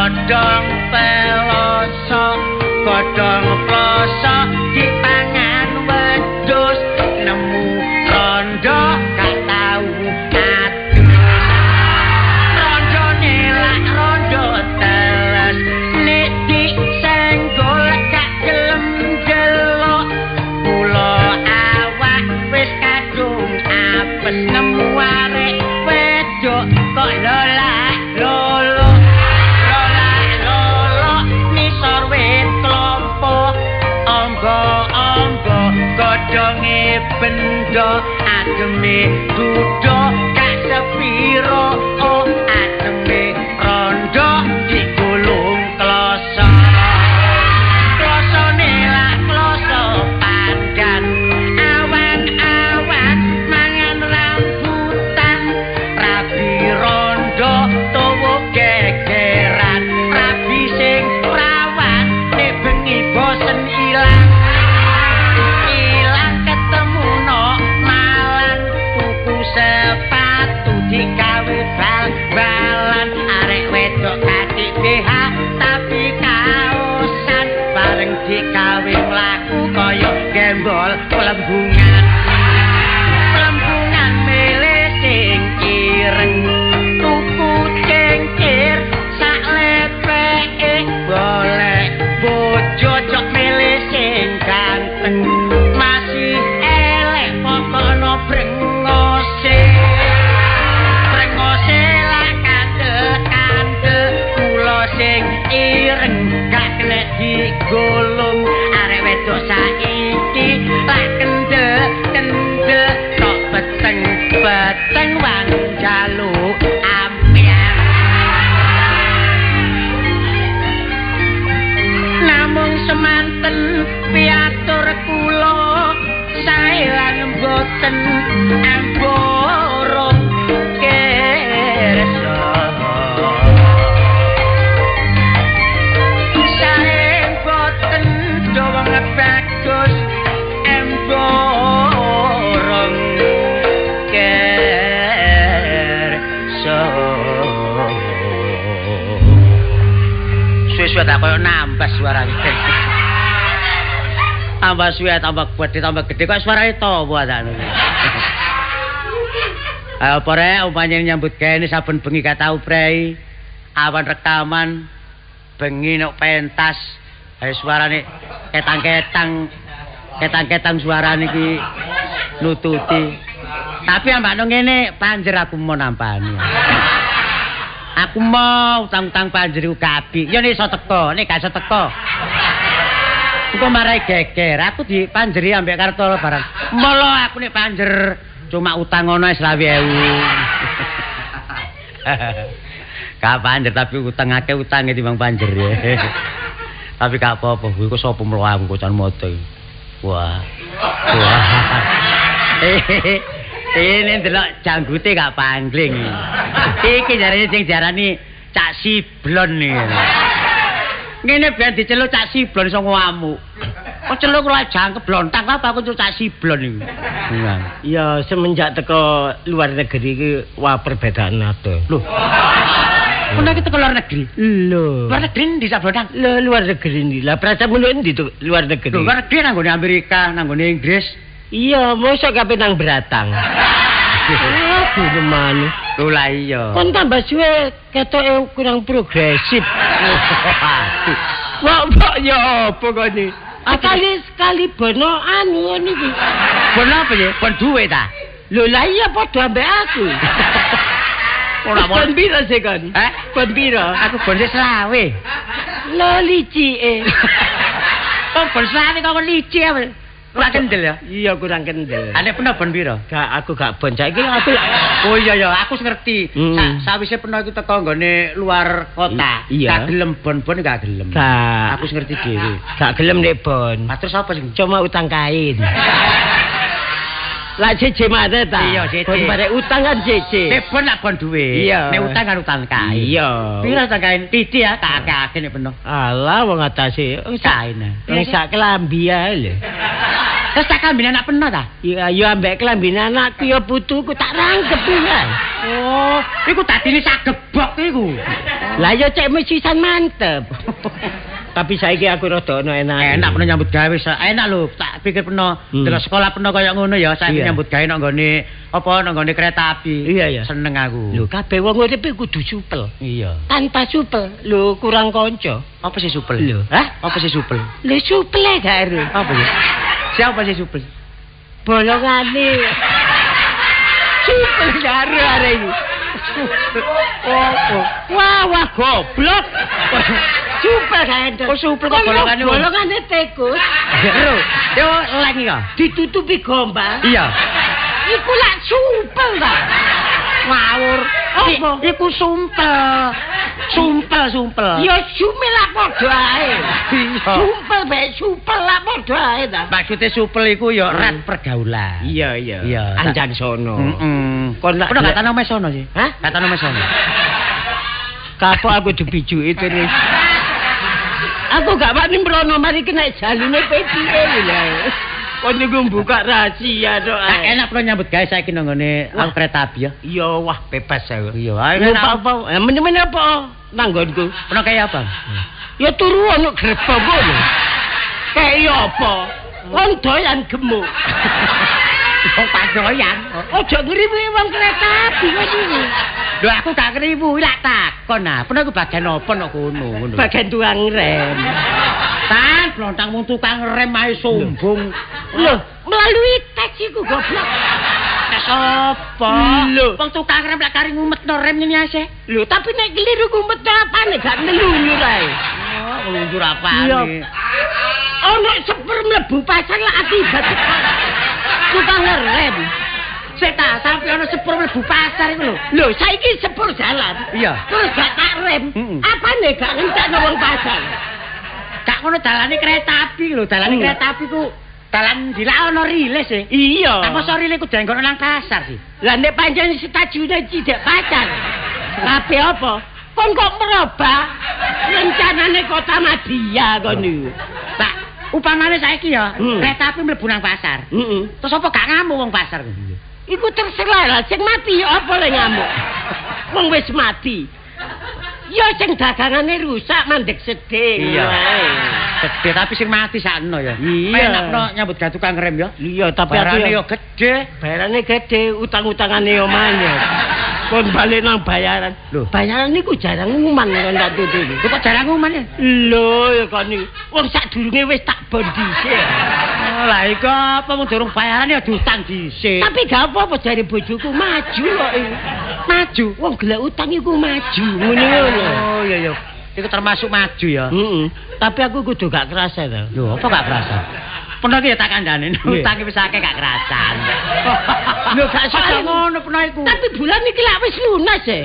Godhong peloso, godhong ploso dipangan wedhus, nemu rondo gak tau adus. Rondone lak rondo teles, nek disenggol gak gelem delok. Kula awak wis kadung apes, nemu arek wedok kok lolak lolo. Lolak lolo nisor wit klopo, ombo-ombo godhonge bendo, ademe dudo gak sepiro, oh ademe rondo digulung kloso. Klosone lak kloso pandan, awan-awan mangan rambutan, rabi rondo tuwa gegeran, rabi sing prawan nek bengi bosen ilang. Ilang ketemu no Malang, tuku sepatu digawe bal-balan, arek wedok katik BH tapi kaosan, bareng digawe mlaku kaya gembol plembungan. Plembungan milih sing ireng, tuku cengkir sak lepeke, golek bojo cok milih sing ganteng, masih elek pokokno brengose. Brengose lak kandel-kandel, kula sing ireng gak kena digulung, arek wedok saiki lak kendel-kendel, tok peteng-peteng wani njaluk ampiang. Namung semanten piatur kula sae lan mboten amborong kersa. Sae mboten dawa bagus amborong kersa. Suwe-suwe tak koyo nambah suarane. Tambah suwe tambah gede tambah gede kok suarane tawa ta. Ayo apa rek umpamane nyambut gawe saben bengi gak tau prei. Awan rekaman bengi nek pentas ayo suarane ketang-ketang ketang-ketang suarane iki nututi. Tapi ambakno ngene panjer aku mau nampani. Aku mau utang-utang panjer iku kabeh. Ya nek iso teko, nek gak iso teko. Engko marai geger, aku dipanjeri ambek Kartolo barang. Molo aku nek panjer cuma utang ono 25.000. Gak panjer tapi utang akeh utange timbang panjer ya. Tapi gak apa-apa, kuwi kok sapa mlo aku kocan moto iki. Wah. Wah. Ini ndelok janggute gak pangling. Iki jarene sing diarani Cak Siblon iki. Ngene ben diceluk Cak Siblon iso ngamuk. Kok celuk karo jangkep blontang apa aku celuk Cak Siblon iki. Ya semenjak teko luar negeri iki wah perbedaan ado. Lho. Kono iki teko luar negeri. Lho. Luar negeri ndi Cak Blontang? Lho luar negeri ndi? Lah prasamu ndi to luar negeri? Lho luar negeri nang nggone Amerika, nang nggone Inggris. Iya, mosok kabeh nang Bratang. Aduh, nemane. Lho lah iya. Kon tambah suwe ketoke kurang progresif. Wah, mbok ya apa kok iki? Sekali bono anu ngene iki. Bono apa ya? Bon duwe ta? Lho lah iya padha ambek aku. Ora bon piro sih kon? Eh? Bon piro? Aku bon 25. Lho licike. Kok bon 25 kok licik apa? Kurang kendel ya? Iya kurang kendel. Ane peno bon piro? Gak, aku gak bon saiki aku. Oh iya ya, aku ngerti. Sawise peno iku teko nggone luar kota. Gak gelem bon-bon gak gelem. Gak. Aku ngerti dhewe. Gak gelem nek bon. Lah terus apa sing? Cuma utang kain. Lah jeje mana ta? Iya, jeje. Bon bare utang kan jeje. Nek bon lak bon duwe. Iya. Nek utang kan utang kain. Iya. Piro utang kain? Titik ya, tak akeh-akeh nek peno. Alah wong atase kain. Wong sak kelambi ae lho. Terus tak klambine anak peno ta? Iya, ya ambek klambine anakku ya putuku tak rangkep ya. Oh, iku dadine sak gebok iku. Lah ya cek mesisan mantep. Tapi saiki aku rada ono enak. Enak peno nyambut gawe, enak lho, tak pikir peno delok sekolah peno kaya ngono ya, saiki nyambut gawe nang nggone apa nang nggone kereta api. Iya, iya. Seneng aku. Lho, kabeh wong urip kudu supel. Iya. Tanpa supel, lho kurang kanca. Apa sih supel? Lho, hah? Apa sih supel? Lho supel e gak ero. Apa ya? Siapa sih supel? Bolongane. Supel gak ero arek iki. Oh. Wah, wah goblok. Supel gak endo. Oh, supel kok bolongane. Bolongane tikus. Ero. Yo leng iki. Ditutupi gombal. Iya. Iku lak supel ta. Ngawur. Apa? Iku sumpel. Sumpel, sumpel. Ya sumel lak padha ae. Iya. Sumpel bae supel lak padha ae ta. Maksude supel iku ya rat pergaulan. Iya, iya. Iya. Anjan sono. Heeh. Kon lak Pernah gak tanah mesono sih? Hah? Gak tanah mesono. Kapok aku dibijuki terus. Aku gak wani mrono mari kena jalune PTE lho. Kon niku buka rahasia tok. Nah, enak perlu nyambut gawe saiki nang nggone aku kereta api ya. Iya, wah bebas aku. Iya, ayo enak. Apa? Men-men apa nang nggonku? Pernah kaya apa? Ya turu ono gerbong ngono. Kaya apa? Wong doyan gemuk. Wong padoyan. Ojo ngriwi wong kereta api kok iki. Lho aku gak ngriwi, lak takon nah. Pernah aku bagian apa nek kono ngono. Bagian tukang rem. Tan, blontang wong tukang rem ae sombong. Lho, melalui tes iku goblok. Tes apa? Lho, wong tukang rem lak kari ngumetno rem ngene ae. Lho, tapi nek keliru ngumetno apane gak ngelunyur ae. Oh, ngelunyur apane? Ono sepur mlebu pasar lak akibat tukang rem. Sik ta, sampe ono sepur mlebu pasar iku lho. Lho, saiki sepur jalan. Iya. Terus gak tak rem. Apane gak ngentekno wong pasar? Gak ngono dalane kereta api lho, dalane kereta api ku dalan dilak ono rilis e. Iya. Apa iso rilis ku denggono nang pasar sih? Lah nek pancen stasiune cidek pasar. Kabeh apa? Kon kok merubah rencanane Kota Madya kon niku. Pak, upamane saiki ya, kereta api mlebu nang pasar. Heeh. Terus apa gak ngamuk wong pasar kuwi? Iku terserah lah, sing mati apa le ngamuk. Wong wis mati. Ya sing dagangane rusak mandek sedih. Iya. Sedih tapi sing mati sakno ya. Penakno nyambut gawe tukang rem ya. Iya, tapi bayarane yo gedhe, bayarane gedhe, utang-utangane yo manyak. Kon balik nang bayaran. Lho, bayaran niku jarang nguman kon tak tutupi. Lho kok jarang nguman ya? Lho, ya kon niku. Wong sadurunge wis tak bon dhisik. Oh, lah iku apa wong durung bayaran ya diutang dhisik. Tapi gak apa-apa jare bojoku maju kok iku. Maju. Wong golek utang iku maju ngono lho. Oh iya iya. Iku termasuk maju ya. Heeh. Tapi aku kudu gak kerasa to. Lho, apa gak kerasa? Peno iki ya tak kandhane, utang wis akeh gak kerasan. Lho gak soal ngono peno iku. Tapi bulan iki lak wis lunas e.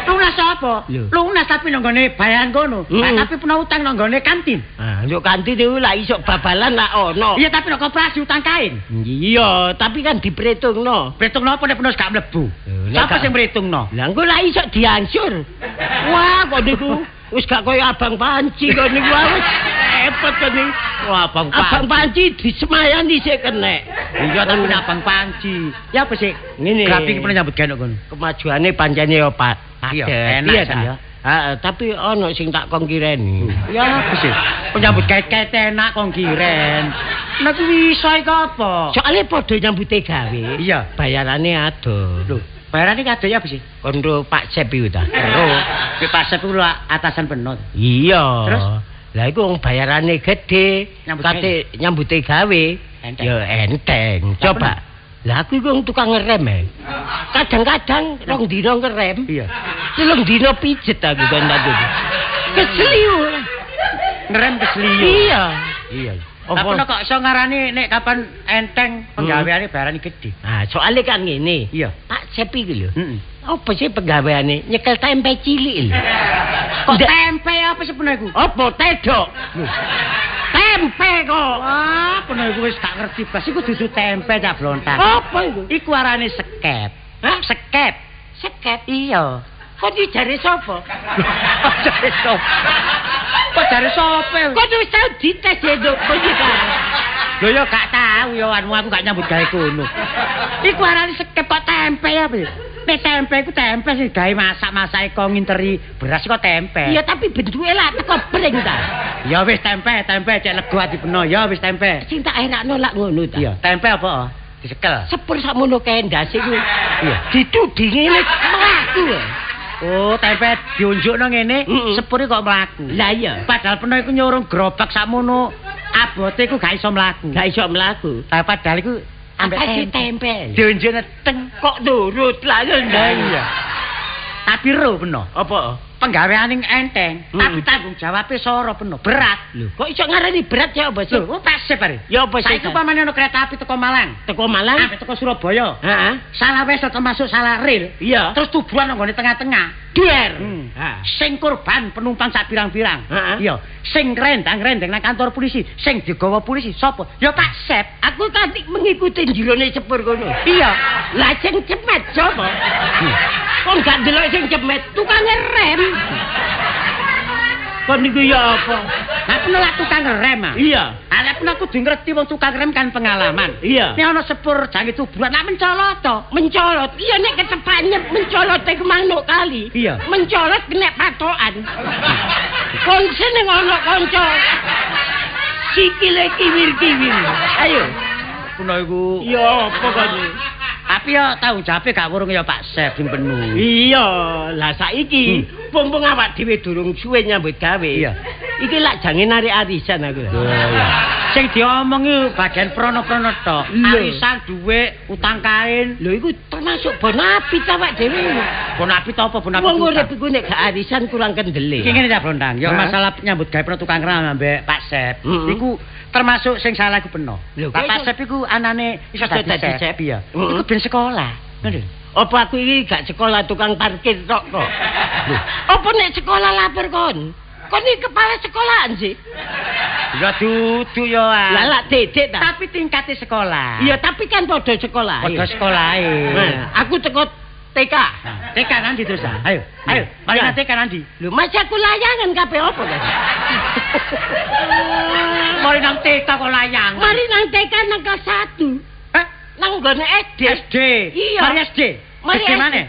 Lunas apa? Lunas tapi nang nggone bayaran kono. Tapi peno utang nang nggone kantin. Ah, yo kantin iku lak iso babalan lak ono. Iya, tapi nek koperasi utang kain. Iya, tapi kan diperhitungno. Perhitungno apa nek peno gak mlebu? Sapa sing perhitungno? Lah engko lak iso diansur. Wah, kok niku wis gak koyo abang panci kok niku wis repot kok niku. Wah, abang panci. Abang panci disemayani sik kenek. Iya, tapi abang panci. Ya apa sih? Ngene. Grapi ki pernah nyambut gawe kono. Kemajuane pancene yo Pak. Iya, enak ya. Heeh, tapi ono sing tak kong kireni. Ya apa sih? Nyambut gawe enak kong kiren. Nek kuwi iso iku apa? Soale padha nyambute gawe. Iya, bayarane adoh. Lho, bayarane kadoh ya apa sih? Kondo Pak Sep iku ta. Ero. Pak Sep iku atasan penot. Iya. Terus lah iku wong bayarane gedhe, kate nyambute gawe ya enteng. Coba. Lah aku iku wong tukang ngerem e. Kadang-kadang rong dina ngerem. Iya. Telung dina pijet aku kon tak. Keseliu. Ngerem keseliu. Iya. Iya. Tapi kok iso ngarani nek kapan enteng penggaweane bayarane gedhe. Nah, soalnya kan ngene. Iya. Pak Sep iki lho. Heeh. Apa sih penggaweane? Nyekel tempe cilik lho. Kok tempe apa sebenarnya iku? Apa tedok? Tempe kok. Wah, peno iku wis gak ngerti blas iku dudu tempe cak blontang. Apa iku? Iku arane sekep. Hah? Sekep. Sekep? Iya. Kok dijare sapa? Kok jare sapa? Kok jare sapa? Kok wis tau dites ya, Nduk? Kok iki. Lho ya gak tahu ya anu aku gak nyambut gawe kono. Iku arane sekep kok tempe ya piye? Nek tempe iku tempe sing gawe masak-masake kok nginteri beras kok tempe. Iya tapi bentuke lak teko pring ta. Ya wis tempe, tempe cek lego ati peno. Ya wis tempe. Sing tak erakno lak ngono ta. Iya, tempe apa? Disekel. Sepur sakmono kae ndase iku. Iya. Ditudingi mlaku. Oh, tempe diunjukno ngene, sepure kok mlaku. Lah iya. Padahal peno iku nyurung gerobak sakmono abote iku gak iso mlaku. Gak iso mlaku. Lah padahal iku ambek tempe. Diunjukno teng kok nurut lah iya. Tapi ro peno. Apa? Penggaweane enteng, tapi tanggung jawabe soro peno, berat. Lho, kok iso ngarani berat ya apa sih? Lho, pasif are. Ya apa sih? Saiki upamane ono kereta api teko Malang. Teko Malang sampai teko Surabaya. Heeh. Salah wis termasuk salah rel. Iya. Terus tubuhan nang nggone tengah-tengah. Duer. Sing korban penumpang sak pirang-pirang. Iya. Sing rendang-rendeng nang kantor polisi, sing digawa polisi sapa? Ya Pak Sep. Aku kan mengikuti jerone sepur kono. Iya. Lah sing cemet sapa? Kok gak delok sing cemet, tukang rem. Kon niku ya apa? Lah peno lak tukang rem ah. Iya. Lah peno kudu ngerti wong tukang rem kan pengalaman. Iya. Nek ana sepur jange tubuhan lak mencolot to. Mencolot. Iya nek ketepaknya mencolot iku manuk kali. Iya. Mencolot kena patokan. Kon seneng ana kanca. Sikile kiwir-kiwir. Ayo. Peno iku. Ya apa kon? Tapi ya tanggung jawabe gak wurung ya Pak Sep sing penuh. Iya, lah saiki mumpung awak dhewe durung suwe nyambut gawe. Iya. Iki lak jange narik arisan aku. Lho iya. Sing diomongi bagian prono-prono tok. Arisan, dhuwit, utang kain. Lho iku termasuk bonapit awak dhewe. Bonapit apa bonapit? Wong urip iku nek gak arisan kurang kendele. Iki ngene ta Blondang, ya masalah nyambut gawe peno tukang ram ambek Pak Sep. Iku termasuk sing salah iku peno. Pak Sep iku anane iso dadi sep ya. Iku ben sekolah. Ngono lho. Apa aku iki gak sekolah tukang parkir tok kok. Lho, apa nek sekolah lapor kon? Kon iki kepala sekolahan sih. Ya dudu ya. Lah lak dedek ta. Tapi tingkate sekolah. Iya, tapi kan padha sekolah. Padha sekolahe. Nah, aku teko TK. Nah, TK nanti terus. Ayo, ayo. Mari nang TK nanti. Lho, masih aku layangan kabeh apa ta? Mari nang TK kok layangan. Mari nang TK nang kelas 1. Hah? Nang nggone SD. SD. Iya. Mari SD. Mari SD mana?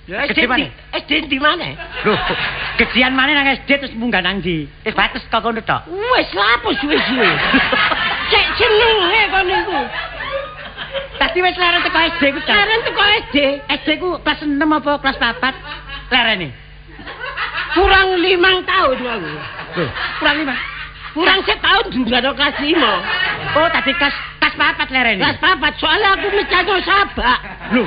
Lho, SD mana? SD di mana? Lho, gedean mana nang SD terus munggah nang ndi? Wis bates kok kono tok. Wis lapo suwe-suwe. Cek jenenge kon niku. Tadi wis leren teko SD ku. Leren teko SD. SD ku kelas 6 apa kelas 4? Lerene. Kurang 5 tahun aku. Lho, kurang 5. Kurang setahun juga no kelas 5. Oh, tadi kelas 4 lerene. Kelas 4 soalnya aku mecahno sabak. Lho.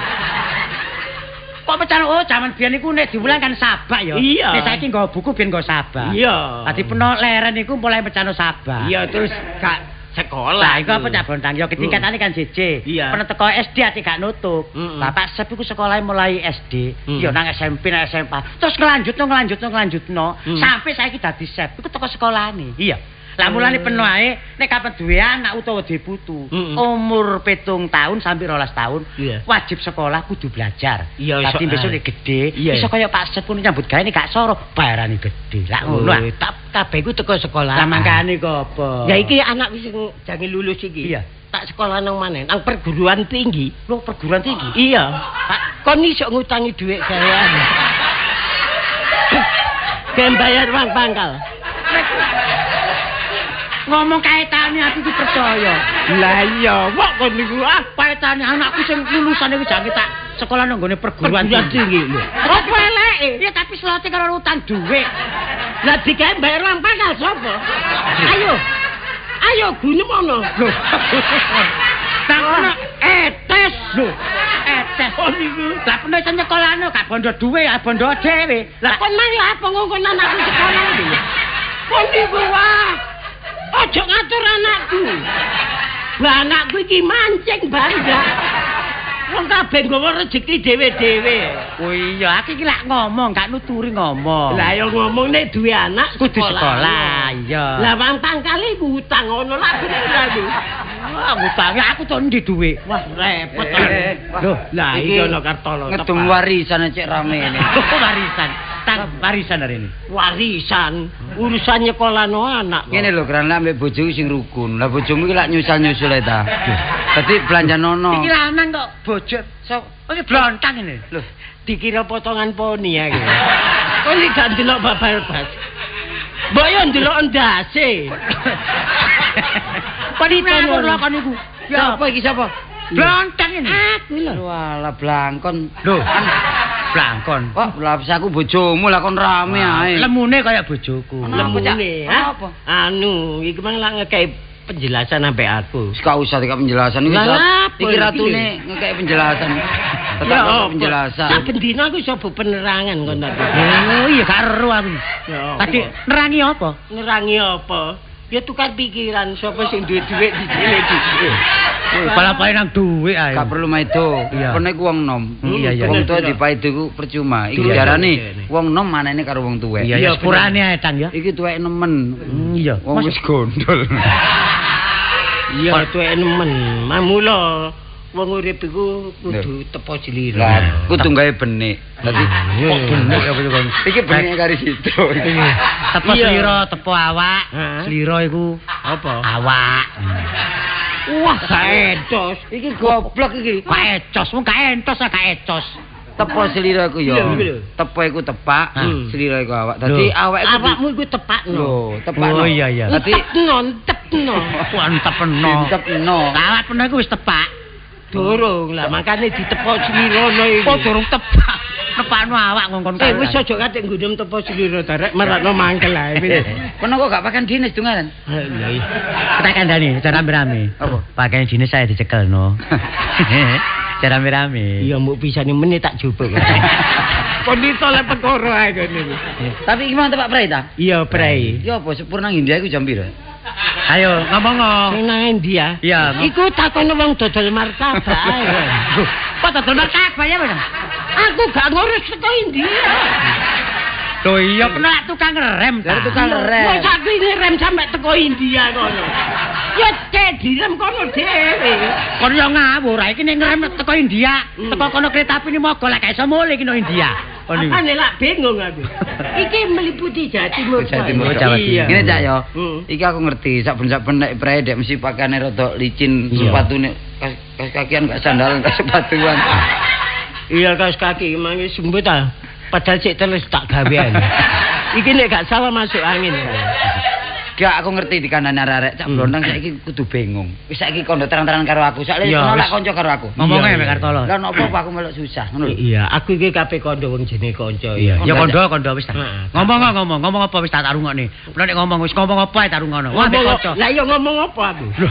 Kok mecahno? Oh, jaman biyen iku nek diulang kan sabak ya. Iya. Nek saiki nggawa buku ben nggawa sabak. Iya. Dadi peno leren iku mulai mecahno sabak. Iya, terus gak sekolah. Lah iku apa cak Bontang? Ya ketingkatane kan JJ. Iya. Peno teko SD ati gak nutup. Bapak Sep iku sekolahe mulai SD, ya nang SMP nang SMA. Terus ngelanjutno sampai saiki dadi Sep. Iku teko sekolahane. Iya. Lah mulane peno ae nek kapan duwe anak utawa duwe putu, umur 7 tahun sampai 12 tahun wajib sekolah kudu belajar. Dadi besok nek gedhe iso kaya Pak Sep kuwi nyambut gawe nek gak soro bayarane gedhe. Lah ngono ah. Kabeh iku teko sekolah. Lah mangkane kok apa? Ya iki anak wis jange lulus iki. Iya. Tak sekolah nang maneh, nang perguruan tinggi. Lho, perguruan tinggi? Iya. Pak, kon iso ngutangi dhuwit gawean. Ben bayar uang pangkal. Ngomong kaitane aku iki percaya. Lah iya, kok kon niku ah kaitane anakku sing lulusan iku jange tak sekolah nang nggone perguruan tinggi lho. Apa eleke? Ya tapi slote karo utang dhuwit. Lah digawe bayar uang pangkal sapa? Ayo. Ayo gunem ana. Lho. Nang etes lho. Etes. Oh niku. Lah peno iso nyekolahno gak bondo dhuwit, gak bondo dhewe. Lah kon mang lha apa ngongkon anakku sekolah iki? Kon niku wah. Ojo ngatur anakku. Lah anakku iki mancing bangga. Wong kabeh nggawa rejeki dhewe-dhewe. Oh iya, aku iki lak ngomong, gak nuturi ngomong. Lah ya ngomong nek duwe anak kudu sekolah. Iya. Lah wong pangkale iku utang ono lak bener aku. Wah, utange aku to endi dhuwit? Wah, repot. Lho, lah iki ono Kartolo. Ngedung warisan cek rame ini. Warisan. Tang warisan hari ini. Warisan, urusan nyekolano anak. Ngene lho, Kran, lek ambek bojoku sing rukun. Lah bojomu iki lak nyusal-nyusul ae ta. Dadi belanja nono. Iki lanang kok bojo. Sok, iki blontang ini. Lho, dikira potongan poni ya iki. Kok iki gak ndelok babar-bas. Mbok yo ndelok ndase. Kon iki ngawur lho kon iku. Ya apa iki sapa? Blontang ini. Aku lho. Walah blangkon. Lho, blangkon. Wah, lah aku bojomu lah kon rame ae. Lemune kaya bojoku. Lemune, apa? Anu, iki mang lak ngekeki penjelasan sampe aku. Wis gak usah dikek penjelasan iki. Iki ratune ngekeki penjelasan. Tetep penjelasan. Saben dina aku iso penerangan kon tadi. Oh iya gak ero aku. Tadi nerangi apa? Nerangi apa? Ya tukar pikiran sapa sing duwe dhuwit dicilih-dicilih. Balapae nang dhuwit ae. Gak perlu maido. Kono iku wong nom. Wong tuwa dipaido iku percuma. Iki diarani wong nom manene karo wong tuwek. Iya, sepurane ae Tang ya. Iki tuwek nemen. Iya. Wong wis gondol. Iya, tuwek nemen. Mamula wong urip iku kudu tepo slira. Lah, kudu gawe benik. Dadi kok benik apa iku? Iki benik kari situ. Tepo slira, tepo awak. Slira iku apa? Awak. Wah, gak entos. Iki goblok iki. Gak ecos, wong gak entos gak ecos. Tepo slira iku ya. Tepo iku tepak, slira iku awak. Dadi awak iku awakmu iku tepakno. Lho, tepakno. Oh iya iya. Dadi tepno. Wah, tepno. Tepno. Awak peno iku wis tepak. Durung lah, makane ditepok slirane iki. Kok durung tepak? Tepakno awak ngongkon kae. Wis aja katik ngundhem tepo slira darek merakno mangkel ae. Kono kok gak pakaian dinas dungaran? Lah iya. Tak kandhani, cara rame-rame. Apa? Pakaian dinas saya dicekelno. Cara rame-rame. Iya mbok pisane menit tak jupuk. Kon iki lek perkara ae kene iki. Tapi iki mang tepak prei ta? Iya, prei. Ya apa sepur nang India iku jam piro? Ayo ngomong. Sing nang India. Iya. Iku takono wong dodol martabak ae. Kok dodol martabak ya, Mas? Aku gak ngurus teko India. Lho iya kena tukang rem ta. Tukang rem. Wong saiki ngerem sampe teko India kono. Ya cek direm kono dhewe. Kon yo ngawur, iki nek ngerem teko India, teko kono kereta api ni mogo lek gak iso mulih iki nang India. Apane lak bingung aku. Iki meliputi Jawa Timur. Jawa Timur, Jawa Timur. Ngene Cak yo. Iki aku ngerti, saben-saben nek prei dek mesti pakaiane rada licin, sepatune kaos kakian gak sandalan, gak sepatuan. Iya kaos kaki mangi sembut ta. Padahal cek terus tak gawean. Iki nek gak salah masuk angin. Gak aku ngerti dikandani arek-arek Cak Blontang saiki kudu bingung. Wis saiki kondo terang-terangan karo aku. Soale ono lak kanca karo aku. Ngomongnya mek Kartolo. Lah ono apa-apa aku melok susah ngono lho. Iya, aku iki kabeh kondo wong jenenge kanca. Ya kondo wis ta. Ngomong ngomong apa wis tak rungokne. Nek ngomong wis ngomong apa ae tak rungokno. Wah mek kanca. Lah iya ngomong apa aku? Lho,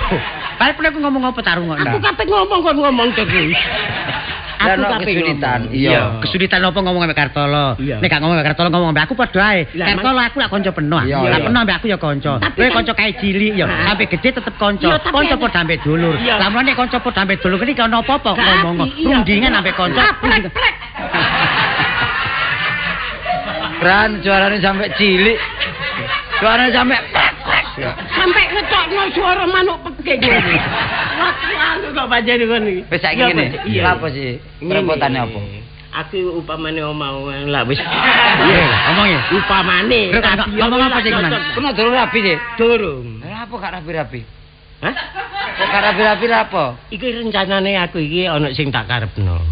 karep aku ngomong apa tak rungokno. Aku kabeh ngomong kon ngomong terus. Aku kesulitan. Iya. Kesulitan apa ngomong ambek Kartolo? Nek gak ngomong ambek Kartolo ngomong ambek aku padha ae. Kartolo aku lak kanca penuh. Lah penuh ambek aku ya kanca. Kowe kanca kae cilik ya, sampe gedhe tetep kanca. Kanca padha ambek dulur. Lah mulane kanca padha ambek dulur iki ana apa-apa ngomong. Rundingan ambek kanca. Kran suarane sampe cilik. Suarane sampe sampe ngetokno suara manuk pekik ngono. Wah, aku kok pancen ngono iki. Wis saiki ngene. Lha apa sih? Repotane apa? Aku upamane omah lah wis. Iya, omong ya. Upamane. Ngomong apa sih, Mas? Kono durung rabi sih. Durung. Lha apa gak rabi-rabi? Hah? Kok gak rabi-rabi lha apa? Iki rencanane aku iki ana sing tak karepno.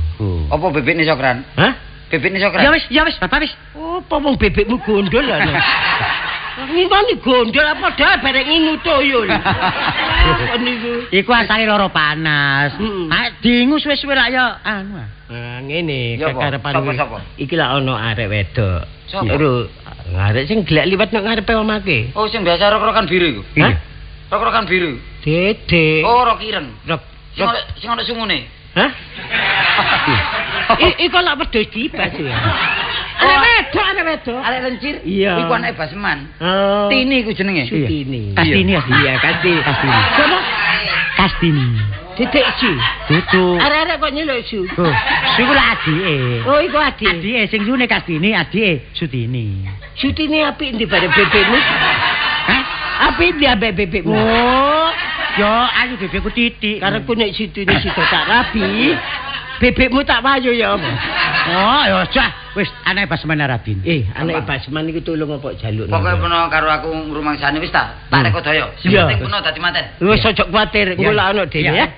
Apa bebekne Sokran? Hah? Bebekne Sokran. Ya wis, Bapak wis. Apa wong bebekmu gondol lho. Ngingoni gondol apa dah bareng ngingu toyo. Apa niku? Iku asale lara panas. Ha dingu suwe-suwe lak ya anu. Nah, ngene kekarepan. Iki lak ana arek wedok. Lho, arek sing glek liwat nang ngarepe omake. Oh, sing biasa rok-rokan biru iku. Hah? Rok-rokan biru. Dede. Oh, rok ireng. Rok sing ana sungune. Hah? Iku lak wedhus dibas ya. Arek wedok, arek lencir. Iya. Iku anake Basman. Oh. Tini iku jenenge. Sutini. Kastini ya. Iya, Kastini. Kastini. Sopo? Kastini. Titik Su. Dudu. Arek-arek kok nyeluk Su. Oh, Su iku lak adike. Oh, iku adike. Adike sing sune Kastini, adike Sutini. Sutini apik ndi bare bebekmu? Hah? Apik ndi ambek bebekmu? Oh, yo ayu bebekku titik. Karepku nek Sutini sida tak rabi. Bebekmu tak wayu ya apa? Oh, ya aja. Wis anake Basman Arabin. Anake Basman iku tulung apa jalukno. Pokoke peno karo aku ngrumangsani wis ta. Tak reko daya. Sing penting peno dadi manten. Wis aja kuwatir, engko lak ono dhewe ya.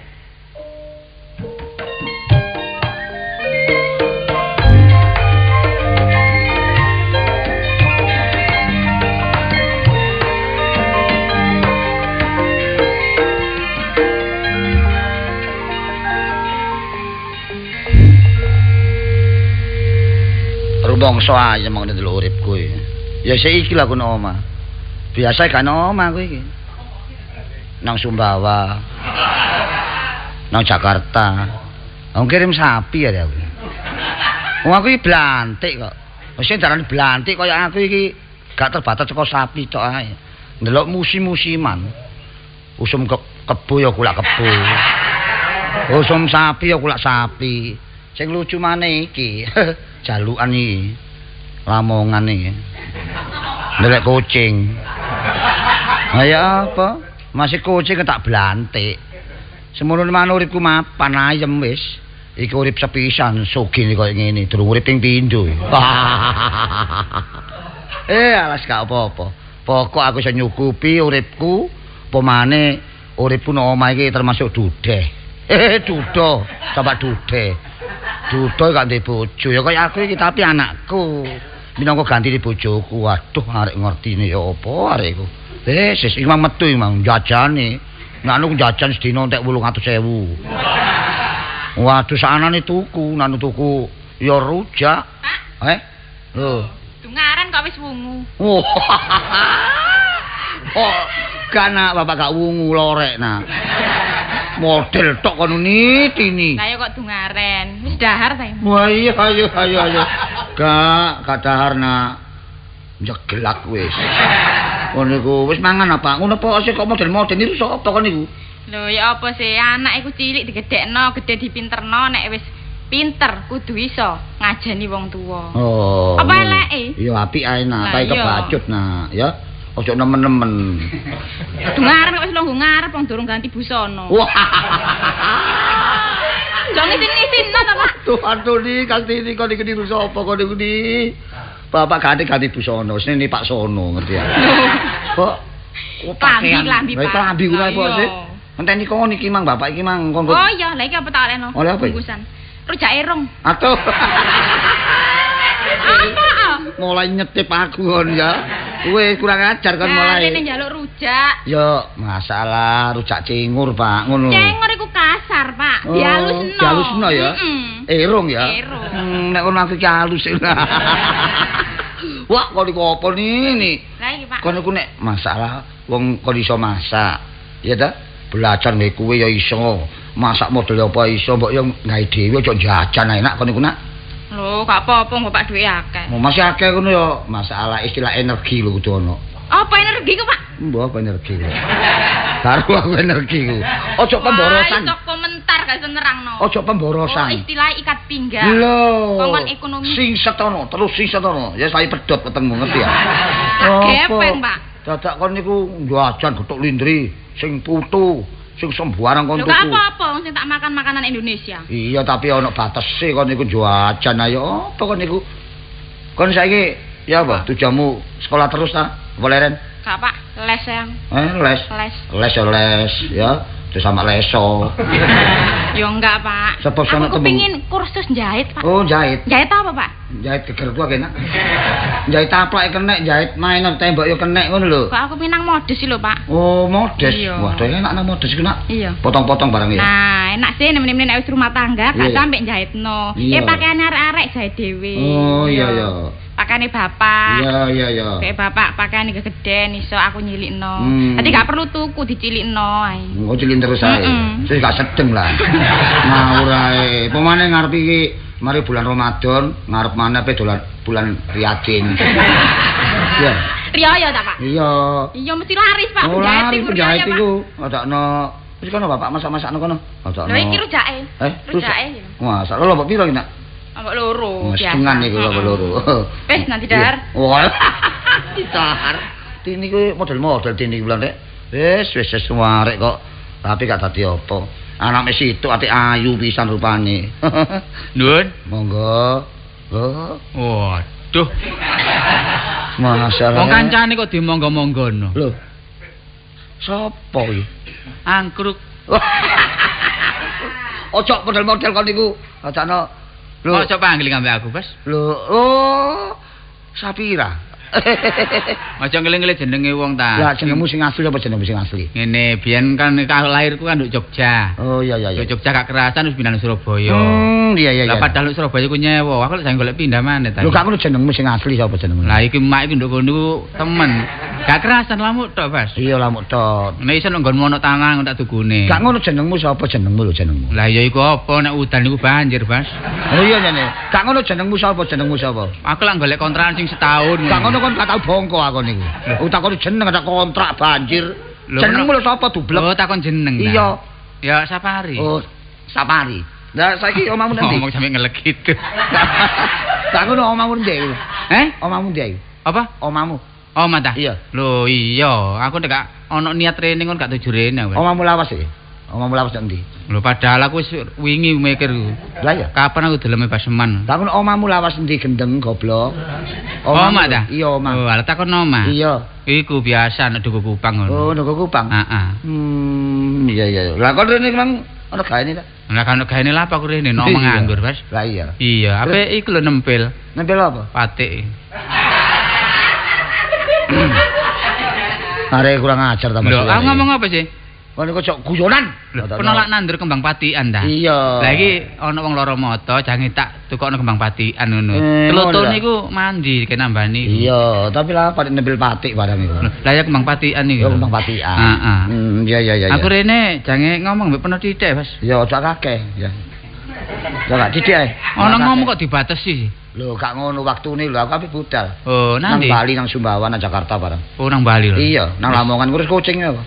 Rumangsa ayem ngono ndelok uripku iki. Ya sik iki lho aku nang omah. Biasa gak nang omah aku iki. Nang Sumbawa. Nang Jakarta. Wong kirim sapi ya aku. Wong aku iki blantik kok. Wis darane blantik kaya aku iki gak terbatas saka sapi tok ae. Ndelok musim-musiman. Usum kebo ya kulak kebo. Usum sapi ya kulak sapi. Sing lucu maneh iki, jalukan iki. Lamongan iki. Ndelek kucing. Ha ya apa? Masih kucing tak blantik. Semono maneh uripku mapan ayem wis. Iki urip sepisan sugih koyo ngene, durung urip ping pindho. Alas gak apa-apa. Pokok aku iso nyukupi uripku, apa maneh uripku nang omah iki termasuk dudeh. Dudo, sampak dudeh. Dudo gak ndek bojo ya kaya aku iki tapi anakku minangka gantine bojoku. Waduh arek ngertine ya apa arek iku. Wis iki mang metu iki mang jajane. Nek anu jajan sedina entek 800.000. Waduh saanane tuku, nanu tuku ya rujak. Pak. Lho. Dungaran kok wis wungu. Oh, gak nak bapak gak wungu lorek nak. Model tok kono nitini. Lah ya kok dungaren. Wis dahar ta. Wah iya ayo ayo ayo. Gak dahar nak. Njeglak wis. Ngono iku wis mangan apa? Ngono apa sih kok model-model niku sapa kon niku? Lho ya apa sih anak iku cilik digedhekno, gedhe dipinterno nek wis pinter kudu iso ngajeni wong tuwa. Oh. Apa eleke? Ya apik ae nak, pae kebacut nak ya. Ojo nemen-nemen. Dungaran kok wis lungguh ngarep wong durung ganti busana. Wah. Yo ngisin-ngisinno ta, Pak. Tuh aduh ni ganti ni kon niku niru sapa kon niku ni. Bapak ganti-ganti busana, sene Pak Sono ngerti ya. Kok pakaian lambi, Pak. Lambi kuwi apa sih? Enteni kon iki mang bapak iki mang kon. Oh iya, lha iki apa tak olehno? Bungkusan. Rujak erong. Atuh. Apa? Mulai nyetip aku kon ya. Wis kurang ajar kon mulai. Rene njaluk rujak. Ya, masalah rujak cingur, Pak, ngono. Cingur iku kasar, Pak. Dialusno. Dialusno ya. Erong ya. Erong. Nek kono aku iki halus. Wah, kon iku apa niki? Lah iki, Pak. Kon iku nek masalah wong kon iso masak. Ya ta? Belajar nggae kuwe ya iso. Masak model apa iso, mbok yo gawe dhewe aja jajan enak kon iku nak. Lho, gak apa-apa nggo Pak duwe akeh. Oh, masih akeh ngono ya, masalah istilah energi lho kudu ono. Apa energi ku, Pak? Mbah apa energi ku? Karo aku energi ku. Ojo pemborosan. Wah, iso komentar gak iso nerangno. Ojo pemborosan. Oh, istilah ikat pinggang. Lho. Kongkon ekonomi. Sing setono, terus sing setono. Ya saya pedhot wetengmu ngerti ya. Tak gepeng, Pak. Dadak kon niku jajan gethuk lindri sing putu. Sing sembarang kon tuku. Lho gak apa-apa wong sing tak makan makanan Indonesia. Iya tapi ana batese kon niku jajan ayo apa kon niku. Kon saiki ya apa tujuanmu sekolah terus ta? Apa leren? Gak Pak, les yang. Les. Les. Les ya les ya, terus sama leso. Ya enggak Pak. Sebab aku kepingin kursus jahit Pak. Oh jahit. Jahit apa Pak? Jahit geger gua kena. Jahit taplak kena, jahit mainan tembok yo kena ngono lho. Kok aku minang modus lho Pak. Oh modus. Iya. Wah, enak nang modus iku nak. Iya. Potong-potong barang ya. Nah, enak sih nemen-nemen nek wis rumah tangga gak sampe jahitno. Pakaian arek-arek jahit dhewe. Oh iya iya. Pakaiane bapak. Iya iya iya. Kayak bapak pakaiane gegeden iso aku nyilikno. Dadi gak perlu tuku dicilikno ae. Oh cilik terus ae. Wis gak sedeng lah. Ngawur ae. Pemane ngarep iki mari bulan Ramadan, ngarep maneh pe dolan bulan Riyadin. Iya. Riyaya ta, Pak? Iya. Iya mesti laris, Pak. Oh, laris penjahit iku. Adakno wis kono bapak masak-masakno kono. Adakno. Lho iki rujake. Rujake. Wah, sak lho mbok piro iki, Nak? Mbok loro. Setengah niku lho loro. Wis nanti dahar. Wah. Dahar. Tini kuwi model-model tini bulan rek. Wis wis wis arek kok. Tapi gak dadi apa. Anake situk ati ayu pisan rupane. Nuwun. Monggo. Lho. Waduh. Masalah. Wong kancane kok dimonggo-monggono. Lho. Sopo iki? Angkruk. Ojo model-model kon niku. Acano. Lho, ojo panggil ambek aku, Bos. Lho, oh. Sapira. Aja ngeling-ngeling jenenge wong ta. Lah jenengmu sing asli apa jenengmu sing asli? Ngene, biyen kan lahirku kan nduk Jogja. Oh iya iya iya. Nduk Jogja gak kerasan wis pindah nang Surabaya. Iya iya iya. Lah padahal Surabaya ku nyewa, aku lek saiki golek pindah maneh ta. Lho gak ngono jenengmu sing asli sapa jenengmu? Lah iki mak iki nduk kono ku temen. Gak kerasan lamuk tok, Bas. Iya lamuk tok. Nek iso nggonmu ono tanah tak dugune. Gak ngono jenengmu sapa jenengmu lho jenengmu? Lah iya iku apa nek udan iku banjir, Bas. Oh iya jane. Gak ngono jenengmu sapa jenengmu sapa? Aku lak golek kontrakan sing setahun. Gak ngono kon gak tau bongko aku niku. Takon jeneng tak kontrak banjir. Jenengmu lho sapa dublek? Oh takon jeneng. Iya. Ya Sapari. Oh, Sapari. Lah saiki omahmu nanti. Ngomong sampe ngelek gitu. Gak ngono omahmu ndi? Eh? Omahmu ndi? Apa? Omahmu. Omah ta? Iya. Lho iya, aku nek gak ono niat rene kon gak tuju rene. Omahmu lawas iki. Omahmu lawas nang ndi? Lho padahal aku wis wingi mikir ku. Lah iya. Kapan aku deleme Baseman? Lah ngono omahmu lawas endi gendeng goblok? Omah ta? Iya omah. Oh, alah takon omah. Iya. Iku biasa nek Duku Kupang ngono. Oh, Duku Kupang. Heeh. Iya iya. Lah kon rene mang ono gaene ta? Lah kan gaene lha apa aku rene nek omah nganggur, Bas. Lah iya. Iya, ape iku lho nempel. Nempel apa? Patik. Arek kurang ajar ta Mas. Lho, aku ngomong apa sih? Kon iku cok guyonan. Penolak nandur kembang patikan ta. Iya. Lah iki ana wong lara mata jange tak tukokno kembang patikan ngono. Telutune iku mandi kene nambani. Iya, tapi lah patik nempel patik barang iku. Lah ya kembang patikan iki. Ya kembang patikan. Heeh. Iya iya iya. Aku rene jange ngomong mbek peno titik, Mas. Ya ojo akeh, ya. Ya gak titik ae. Ana ngomong kok dibatesi. Lho gak ngono waktune lho aku ape budal. Oh, nang nanti. Bali nang Sumbawa nang Jakarta barang. Oh, nang Bali lho. Iya, nang Lamongan ngurus kucing apa.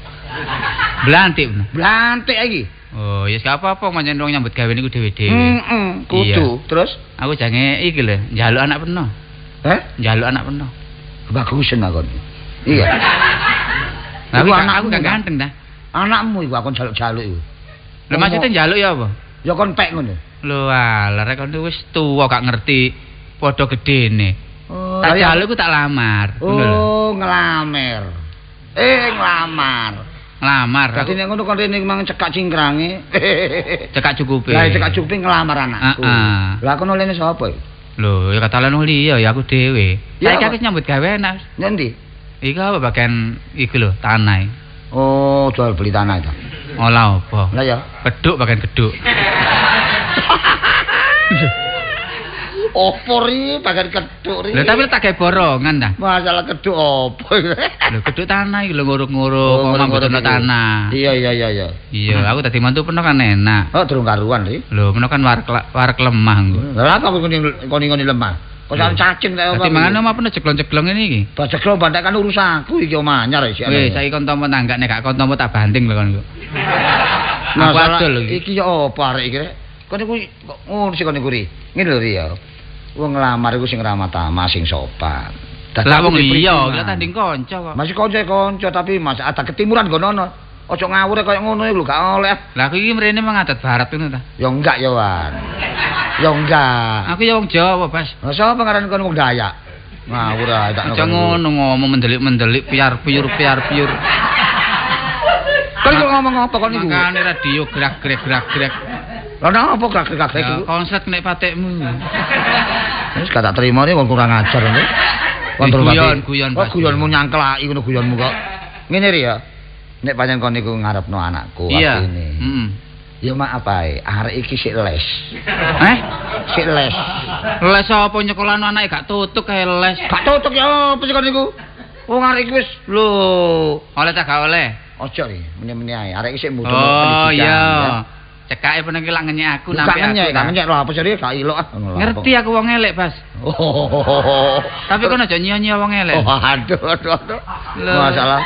Blantik. Blantik iki. Oh, ya gak apa-apa pancen wong nyambut gawe niku dhewe-dhewe. Heeh, kudu. Terus aku jange iki lho, njaluk anak peno. Heh? Njaluk anak peno. Kebagusan aku. Iya. Lah aku anakku gak ganteng ta. Anakmu iku aku njaluk-jaluk iku. Lho maksudnya njaluk ya apa? Ya kon pek ngono. Lho alah rek kon wis tuwa gak ngerti padha gedene. Oh, tak jaluk ku tak lamar. Oh, nglamer. Nglamar. Nglamar. Dadi nek ngono kon rene mang cekak cingkrange. Cekak cukupe. Lah cekak cukupe nglamar anakku. Heeh. Lah kono lene sapa iki? Lho, ya katalen liya ya aku dhewe. Saiki aku nyambut gawe enak. Ngendi? Iku apa bagian iku lho, tanah. Oh, jual beli tanah itu. Olah apa? Lah ya. Keduk bagian keduk. Opo ri bagian keduk ri. Lho tapi tak gawe borongan ta. Masalah keduk opo iki? Lho keduk tanah iki lho nguruk-nguruk, omah mboten tanah. Iya iya iya iya. Iya, aku dadi mantu peno kan enak. Oh, durung karuan ri. Lho, peno kan warek lemah engko. Lha apa ngoni-ngoni lemah? Kok sampe cacing ta apa? Dadi mangan omah peno jeglong-jeglong ngene iki. Bah jeglong bantek kan urusanku iki omah anyar iki. Wis, saiki kon tampa tanggak nek gak kon tampa tak banting lho kon iku. Aku adol iki. Iki yo apa arek iki rek? Kon niku kok ngono sih kon niku ri. Ngene lho ri ya. Wong nglamar iku sing ramah tamah, sing sopan. Lah wong liya, lha tanding kanca kok. Masih kanca-kanca tapi mas ada ketimuran nggono. Aja ngawur kaya ngono iku lho gak oleh. Lah aku iki mrene mengadat barat ngono ta. Ya enggak ya, Wan. Ya enggak. Aku ya wong Jawa, Bas. Lah sapa ngaran kon wong Dayak? Ngawur ae tak aja ngono ngomong mendelik-mendelik piar-piur piar-piur. Kon kok ngomong apa kon niku? Makane radio gerak-gerak gerak-gerak. Lah napa gerak-gerak iku? Konslet nek patekmu. Wis gak tak terima nih wong kurang ajar ngene. Guyon, guyon. Oh, guyonmu nyangklaki ngono guyonmu kok. Ngene ri ya. Nek pancen kon niku ngarepno anakku artine. Heeh. Ya maaf ae, arek iki sik les. Eh? Sik les. Les apa nyekolahno anake gak tutuk kae les. Gak tutuk ya apa sih kon niku? Wong arek iki wis lho. Oleh ta gak oleh? Ojo ri, mene-mene ae. Arek iki sik mbutuhno pendidikan. Oh iya. Cekake peneng ki lak ngenyek aku nampi aku. Gak ngenyek lho apa sih gak ilok ah. Ngerti aku wong elek, Bas. Oh. Tapi kono aja nyiyo-nyiyo wong elek. Oh, aduh aduh aduh. Masalah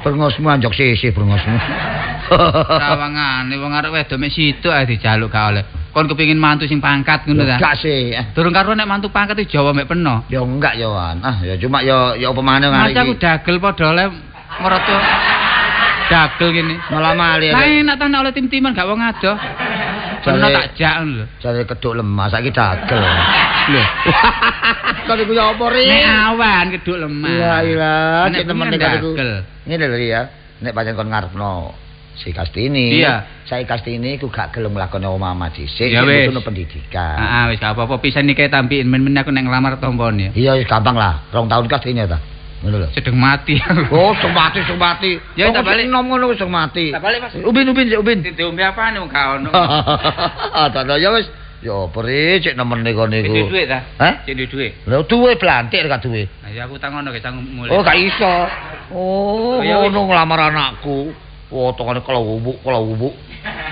brengosmu anjok sisih brengosmu. Sawangane wong arek wedok mek situk ae dijaluk gak oleh. Kon kepengin mantu sing pangkat ngono ta? Gak sih. Durung karuan nek mantu pangkat iki Jawa mek peno. Ya enggak ya, Wan. Ah ya cuma ya ya apa maneh ngarep iki. Mas aku dagel padha oleh mertua. Dagel ngene. Malah mali. Lah enak ta nek oleh tim-timan gak wong adoh. Peno tak jak ngono lho. Jare keduk lemah saiki dagel. Lho. Kok iku ya apa ri? Nek awan keduk lemah. Iya iya, cek temen nek iku. Dagel. Ngene lho ya. Nek pancen kon ngarepno si Kastini. Iya. Saiki Kastini iku gak gelem nglakoni omah dhisik, Ya wis. butuh pendidikan. Heeh, wis gak apa-apa pisan iki tampiin men-men aku nek nglamar tompone ya. Iya wis gampang lah. 2 tahun Kastini ta. Ngono lho. Sedeng mati aku. Oh, sing mati, sing mati. Ya, tak balik. Nom ngono wis sing mati. Tak balik, Mas. Ubin, ubin, sik, ubin. Diombe apane wong gak ono. Ah, tak ya wis. Ya apa ri cek nemene kon Cek niku. duwe dhuwit ta? Hah? Cek duwe dhuwit. Lha duwe blantik gak duwe. Lah ya aku utang ngono ge sanggup mulih. Oh, gak iso. Oh, Oh, ya wis. ngono nglamar anakku. Wah, tongane kelawubuk, kelawubuk.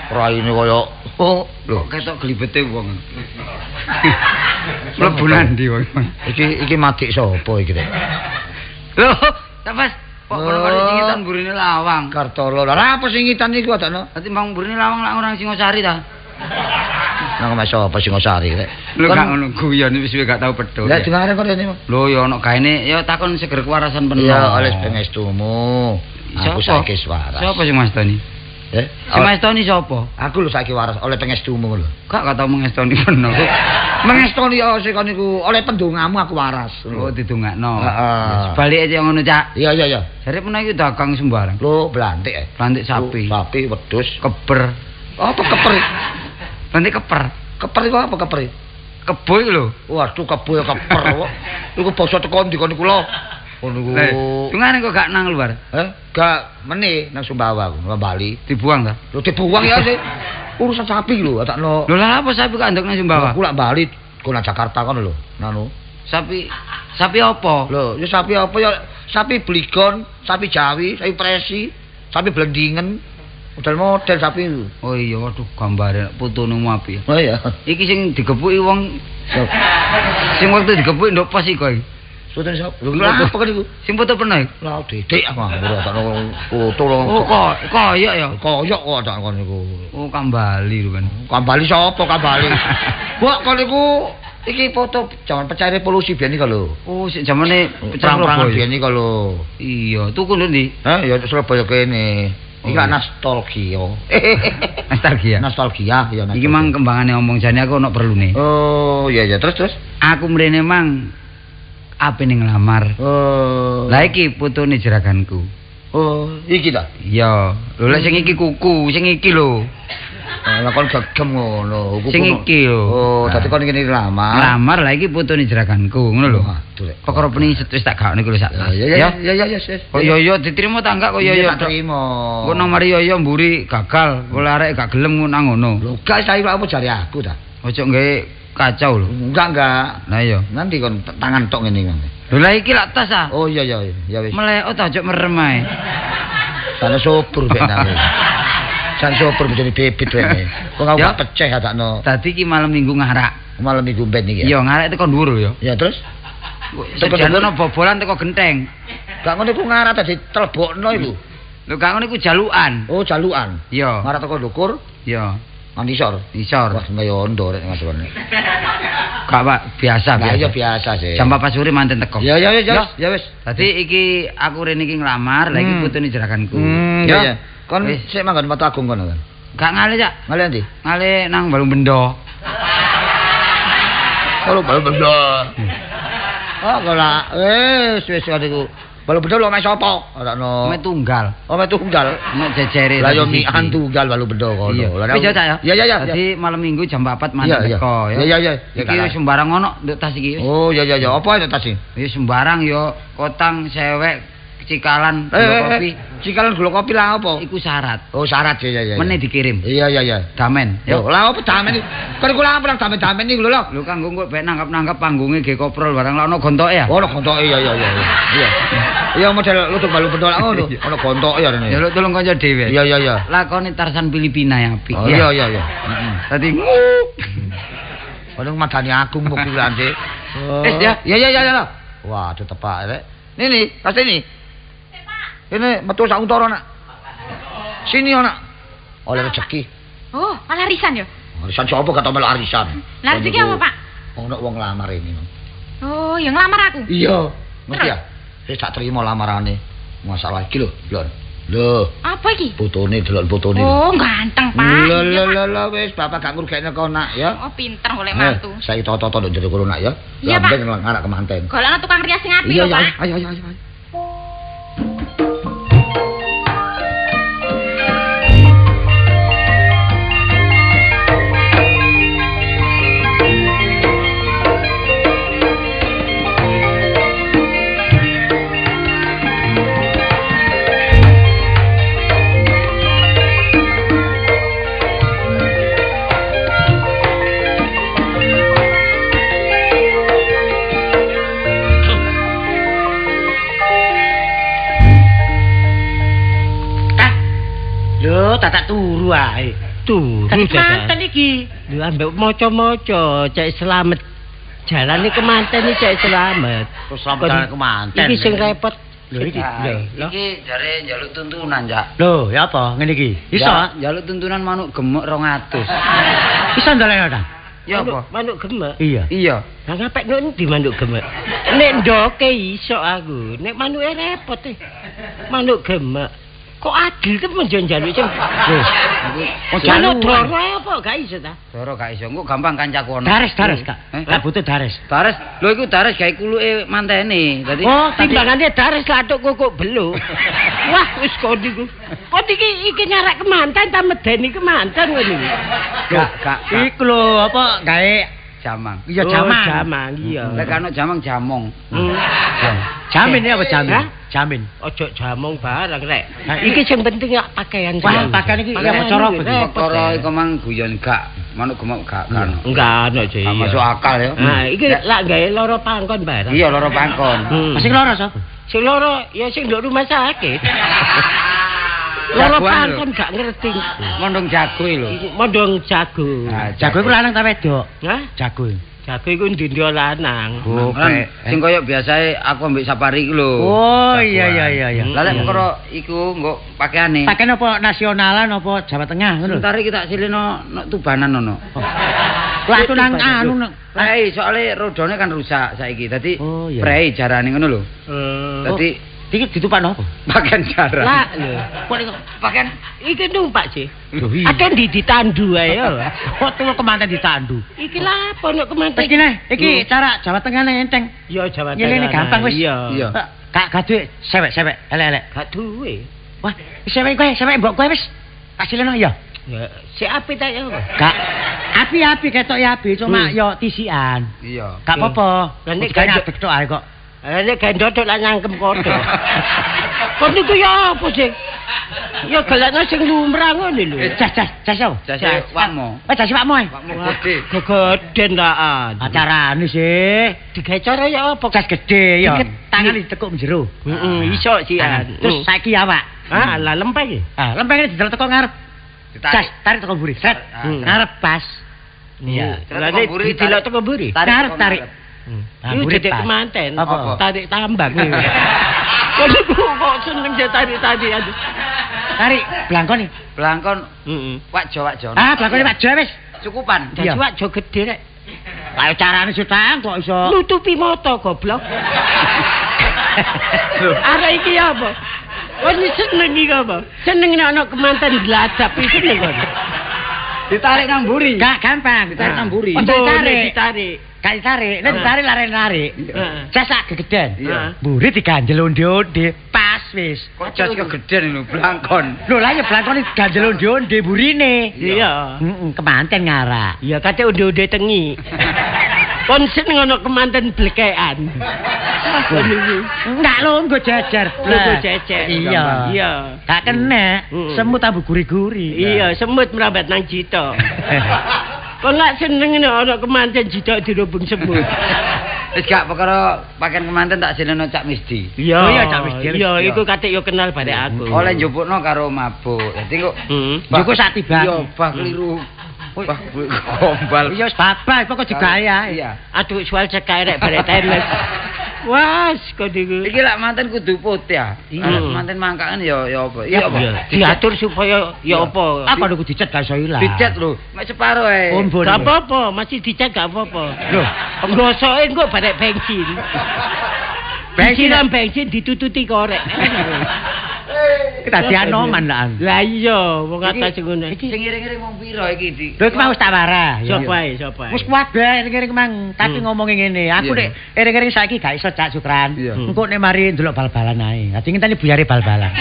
Raine kaya oh, lho. Ketok glibete wong. Mlebu nandi wong. Iki iki madik sapa iki rek? Lho, ta Mas, kok kono-kono singitan mburine lawang. Kartolo. Lah apa singitan iku adakno? Dadi mbang mburine lawang lak orang Singosari ta? Nang omah sapa Singosari rek? Lho gak ngono guyon wis suwe gak tau pedhot. Lah dingaren kon rene. Lho ya ono gaene ya takon seger kewarasan penuh. Ya oleh pengestumu. Aku saiki wis waras. Sapa sing Mas Tony? Eh? Sing Mas Tony sapa? Aku lho saiki waras oleh pengestumu lho. Gak tau mengestoni penuh. Mengestoni ya sing kon niku oleh pendongamu aku waras. Oh didongakno. Heeh. Balik aja ngono, Cak. Iya iya iya. Jare peno iki dagang sembarang. Lho blantik eh. Blantik sapi, Sapi wedhus. keber. Apa keper? Blantik keper. Keper iku apa keper? Kebo iku lho. Waduh kebo ya keper kok. Iku basa teko ndi kon niku lho. Ngono iku. Lah, dungane kok gak nang luar? Eh, gak meneh nang Sumbawa aku, nang Bali. Dibuang ta? Lho dibuang ya sih. Urusan sapi lho, takno. Lho lah apa sapi kok andok nang Sumbawa? Aku lak Bali go nang Jakarta kono lho, nanu. Sapi sapi apa? Lho, ya sapi apa ya? Sapi bligon, sapi Jawi, sapi presi, sapi blendingen. Model-model sapi itu. Oh iya, waduh gambare putune mu apik. Oh iya. Iki sing digepuki wong sing wektu digepuki nduk pos iku iki. Putune sapa? Lho lha apa kan iku? Sing foto peno iki. Lah dedek aku ora takno foto lho. Oh kok koyok ya. Koyok kok tak kon niku. Oh kambali lho kan. Kambali sapa kambali? Mbok kon niku iki foto jaman pecah revolusi biyen iki lho. Oh sik jamane pecah Perang-perangan Surabaya. biyen iki lho. Iya, tuku lho ndi? Hah, ya Surabaya kene. Oh, Iki kan iya. nostalgia. Nostalgia. Nostalgia ya. Iki mang kembangane omong jane aku ono perlune. Oh, iya iya terus terus. Aku mrene mang ape ning nglamar. Oh. Lah iki putune jeraganku. Oh, iki ta. Iya. Lho lah sing iki kuku, sing iki lho. Lah kon gegem ngono. Kuku Sing iki lho. Oh, dadi kon ngene nglamar. Nglamar lah iki putune jeraganku, ngono lho. Waduh rek. Perkara pening wis tak gakne iku lho sak tas. Ya ya ya ya ya. Kok yo yo diterima ta enggak kok yo yo. Tak terima. Engko nomor yo yo mburi gagal, kok arek gak gelem ngono nang ngono. Lho gak saiki apa jare aku ta? Ojo nggawe kacau lho. Enggak enggak. Lah iya. Nanti kon tangan tok ngene iki. Lho lah iki lak tas ah. Oh iya iya ya wis. Melek ta ojo merem ae. Sana sobur ben aku. San sobur bojone bebit rene. Kok aku Ya. gak peceh atakno. Dadi iki malam minggu ngarak. Malam minggu ben iki ya. Iya, ngarak teko dhuwur lho ya. Ya terus Teko Sejane bobolan teko genteng. gak ngono iku ngarak dadi telebokno iku. Lho gak ngono iku jalukan. Oh jalukan. Iya. Ngarak teko ndukur Iya. nganti isor. Isor. Wah kaya ondo rek ngadone. Gak Pak, biasa Lah biasa. iya biasa sih. Jam 4 sore manten teko. Ya ya ya Ya. ya wis. Dadi iki aku rene iki nglamar, lha iki putune jeraganku. Ya ya. Kon Wis. sik manggon Watu Agung kono kan. Gak ngale, Cak. Ngale endi? Ngale nang Balung Bendo. Kalau Balung Bendo. Oh, kok lah. Wis wis kon iku. Balung Bendo lho omahe sapa? Ora ono. Mek tunggal. Omahe tunggal. Mek jejere. Lah yo tadi mian siji. tunggal Balung Bendo kono. Iya. Lah Wis ya, Cak ya. Iya iya iya. Dadi malam Minggu jam 4 Iya, manten iya. teko ya. Iya, iya, iya. Iki wis sembarang ono nduk tas iki. wis. Oh iya iya iya. Apa itu tas iki? Ya sembarang yo kotang, sewek, cikalan, gula kopi. Cikalan gula kopi lah apa? Iku syarat. Oh syarat ya ya ya. Meneh dikirim. Iya iya iya. Damen. Yo lah apa damen iki? Kon iku lah apa nang damen-damen iki lho lho. Lho kanggo kok ben nangkep-nangkep panggunge ge koprol barang lah ono gontoke ya. Ono gontoke iya iya iya. Iya. Iya model lutung Balung Bendo lak ngono. Ono gontoke ya rene. Ya lho tolong kanca dhewe. Iya iya iya. Lakone Tarsan Filipina yang apik. Oh iya iya iya. Heeh. Dadi Ono madani aku mbok kuwi ande. Wis ya. Iya iya iya iya. Waduh tepak rek. Nini, pas ini. Ini metu sak untara nak. Sini nak. Oleh rezeki. Oh, malah arisan ya? Arisan sapa gak tau melok arisan. Lah rezeki apa, Pak? Ono wong nglamar ini. Oh, ya nglamar aku. Iya, ngerti Terus? ya? Wis tak terima lamarane. Masalah iki lho, Lon. Lho, Apa iki? Putune delok putune. Oh, ganteng, Pak. Lho lho lho wis bapak gak ngrugekne kono nak ya. Oh, pinter golek mantu. Saiki toto-toto nduk jero kono nak ya. Iya, Pak. Lambeng ngarak kemanten. Golekno tukang rias sing apik lho, Pak. Ayo ayo ayo. Lho, tatak turu ae. Turu kemanten iki. Lho ambek maca-maca cek slamet. Jalane kemanten iki cek slamet. Kok slamet jalan kemanten. Iki sing repot. Lho iki. Lho iki jare njaluk tuntunan, Cak. Lho, ya apa ngene iki? Iso njaluk tuntunan manuk gemuk 200. Iso ndolekno ta? Ya apa? Manuk gemek. Iya. Iya. Lah ngapik nek endi manuk gemek? Nek ndoke iso aku, nek manuke repot e. Manuk gemek. Kok adil temen yo njaluk sing. Lho, manuk doro apa gak iso ta? Doro gak iso, engko gampang kancaku ono. Dares, dares, Kak. Lah butuh dares. Dares. Lho iku dares gawe kuluke mantene. Dadi oh, timbangane dares lathuk kok beluk. Wah, wis kon niku. Kon iki ngarak kemanten ta medeni kemanten ngono iki. Gak, gak. Iku lho apa gawe jamang. Iya, jamang. Jamang iya. Lek ana jamang jamong. Jamin ya apa jamin? Jamin. Ojo jamong barang rek. Iki sing penting ya pakaian. Wah, pakaian iki ya perkara perkara iku mang guyon gak, manuk gemuk gak kan. Enggak ono sih. Masuk akal ya. Nah, iki lak gawe loro pangkon barang. Iya, loro pangkon. Sing loro sapa? Sing loro ya sing nduk rumah sakit. Loro pangkon gak ngerti. Mondong jago lho. Mondong jago. Jago iku lanang ta wedok? Hah? Jago. Jago iku ndi-ndi lanang. Sing koyo biasae aku ambek Sapari iku lho. Oh iya iya iya iya. Lah lek perkara iku nggo pakaiane. Pakaian apa nasionalan apa Jawa Tengah ngono lho. Sebentar iki tak silino nek Tubanan ono. Lah aku nang anu prei soalé rodone kan rusak saiki. Dadi prei jarane ngono lho. Dadi iki ditumpakno apa? Pakaian jaran. Lah lho. Kok niku pakaian iki numpak sih. Ate ndi ditandu ae ya. Kok tuwa kemanten ditandu. Iki lha apa nek kemanten? Iki neh, iki cara Jawa Tengah neh enteng. Iya Jawa Tengah. Ngene gampang wis. Iya. Gak gak duwe sewek-sewek, elek-elek. Gak duwe. Wah, sewek kowe, sewek mbok kowe wis. Hasilno ya. Ya, sik apik ta ya. Gak. Api-api ketok ya api, cuma yo tisian. Iya. Gak apa-apa. Lah nek gak tok ae kok. Lah nek gendot lak nyangkem kodho. Kon niku ya apa sih? Ya gelakno sing lumrah ngono lho. Jas jas jas apa? Jas wakmu. Eh jas wakmu ae. Wakmu gedhe. Gegeden laan. Acarane sih. Digawe cara ya apa? Jas gedhe ya. Tangan ditekuk njero. Heeh, iso sian. Terus saiki awak. Ah, lah lempeng iki. Ah, lempeng iki didelok teko ngarep. Jas tarik teko mburi. Sret. Ngarep pas. Iya. Lah nek didelok teko mburi. Ngarep tarik. Iku dedek kemanten, tarik tambang. Kok niku kok seneng tarik-tarik. Tarik blangkon iki. Blangkon. Heeh. Wakjo-wakjo. Ah, blangkone wakjo wis. Cukupan. Dadi wakjo gedhe rek. Lah carane sutang kok iso nutupi mata goblok. Arek iki apa? Wis seneng iki apa? Seneng nek ana kemanten gladap iki seneng kok. Ditarik nang mburi. Gak gampang, ditarik nang mburi. Ditarik, ditarik. Gak ditarik, nek ditarik lare-lare. Jas sak gegeden. Mburi diganjel onde-onde, pas wis. Kok jas kegeden lho blangkon. Lho lah ya blangkon diganjel onde-onde mburine. Iya. Heeh, kemanten ngarak. Iya, kate onde-onde tengi. Kon seneng ana kemanten blekekan. Enggak lho, nggo jejer. Lho jejer. Iya. Iya. Gak kena, semut ambu guri-guri. Iya, semut merambat nang jito. Kon lak seneng nek ana kemanten jito dirubung semut. Wis gak perkara pakaian kemanten tak sileno Cak Misdi. Iya, oh, iya Cak Misdi. Iya, iku katik yo kenal barek aku. Oleh njupukno karo mabuk. Dadi kok njupuk sak tiban. Iya, bah keliru. Wah, gombal. Iya wis babah, pokok digaya. Iya. Aduh, soal cekak rek barek tenis. Wah, kok niku. Iki lak manten kudu putih ya. Lak manten mangkakan ya ya apa? Iya apa? Diatur supaya ya apa? Apa niku dicet gak iso ilang. Dicet lho, mek separo ae. Gak apa-apa, masih dicet gak apa-apa. Lho, nggosoke engko barek bensin. Bensin bensin ditututi korek. Dadi anoman lah. Lah iya, wong atas ngono. Sing ngiring-ngiring wong pira iki, Dik? Lho iki mau wis tak warah. Sapa ae, sapa ae. Wis kuwabe iring-iring mang, tapi ngomongi ngene, aku nek iring-iring saiki gak iso Cak Sukran. Engko nek mari ndelok bal-balan ae. Dadi ngenteni buyare bal-balan.